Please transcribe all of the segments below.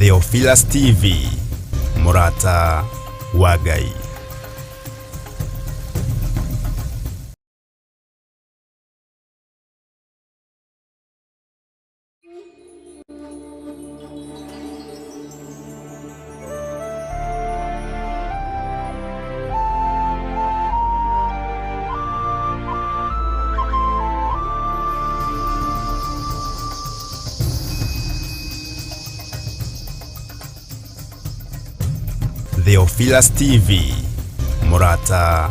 Theophilus TV, mũrata wa Ngai. Theophilus TV, mũrata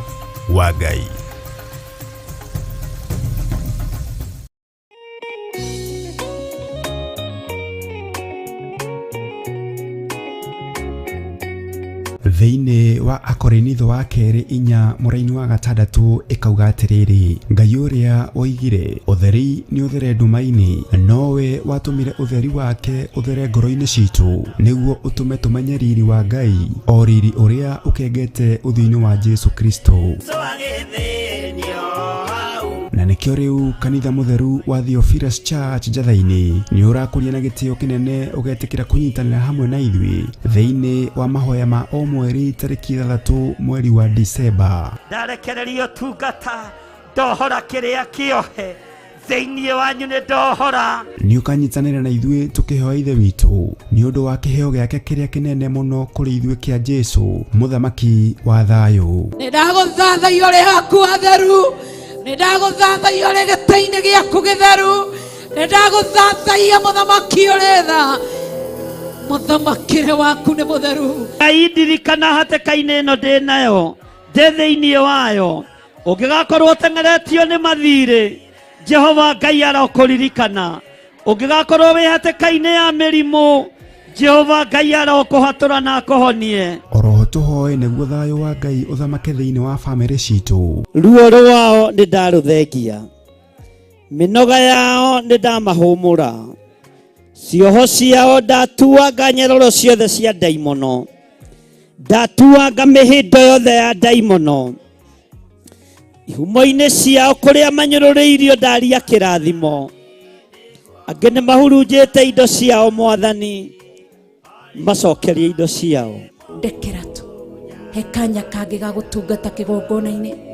wa Ngai. Thĩinĩ wa Akorinitho wa kerĩ 4 mũraini wa 6 ĩkauga atĩrĩrĩ, Ngai ũrĩa woigire ũtheri nĩ ũthere nduma-inĩ, nowe watũmire ũtheri wake ũthere ngoro-inĩ citũ, nĩguo ũtũme tũmenye riri wa Ngai, o riri ũrĩa ũkengete ũthiũ-inĩ wa Jesu Kristo. Na nĩkĩo rĩu kanitha mũtheru wa Theophilus Church Njatha-inĩ nĩ ũrakũria na gĩtĩo kĩnene ũgetĩkĩra kũnyitanĩra hamwe na ithuĩ thĩinĩ wa mahoya ma o mweri tarĩki 6 mweri wa Disemba. Ndarekereria ũtungata, ndohora kĩrĩa kĩohe thĩinĩ wanyu, nĩ ndohora. Nĩ ũkanyitanĩra na ithuĩ tũkĩhoya Ithe witũ nĩ ũndũ wa kĩheo gĩake kĩrĩa kĩnene mũno kũrĩ ithuĩ kĩa Jesu, mũthamaki wa thayũ. Nĩ ndagũthathaiya ũrĩ haku hatheru, nĩ ndagũthathaiya ũrĩ gĩtĩ-inĩ gĩaku gĩtheru, nĩ ndagũthathaiya mũthamaki ũrĩ tha, mũthamakĩre waku nĩ mũtheru. Ngai ndirikana hatĩka-inĩ ĩno ndĩ nayo, ndĩ thĩinĩ wayo, ũngĩgakorwo ũteng'eretio nĩ mathirĩ, Jehova Ngai arokũririkana. Ũngĩgakorwo wĩ hatĩka-inĩ ya mĩrimũ, Jehova Ngai arokũhatũra na akũhonie. Oroho tũhoe nĩguo thayũ wa Ngai ũthamake thĩinĩ wa famĩlĩ citũ. Ruo rwao nĩ ndarũthengia, mĩnoga yao nĩ ndamahũmũra, cioho ciao ndatuanga nyororo ciothe cia ndaimono, ndatuanga mĩhĩndo yothe ya ndaimono, ihumo-inĩ ciao kũrĩa manyũrũrĩirio ndaria kĩrathimo, angĩ nĩ mahurunjĩte indo ciao, Mwathani macokerie indo ciao. Ndekera tu he kanya kangĩ ga gũtungata kĩgongona-inĩ.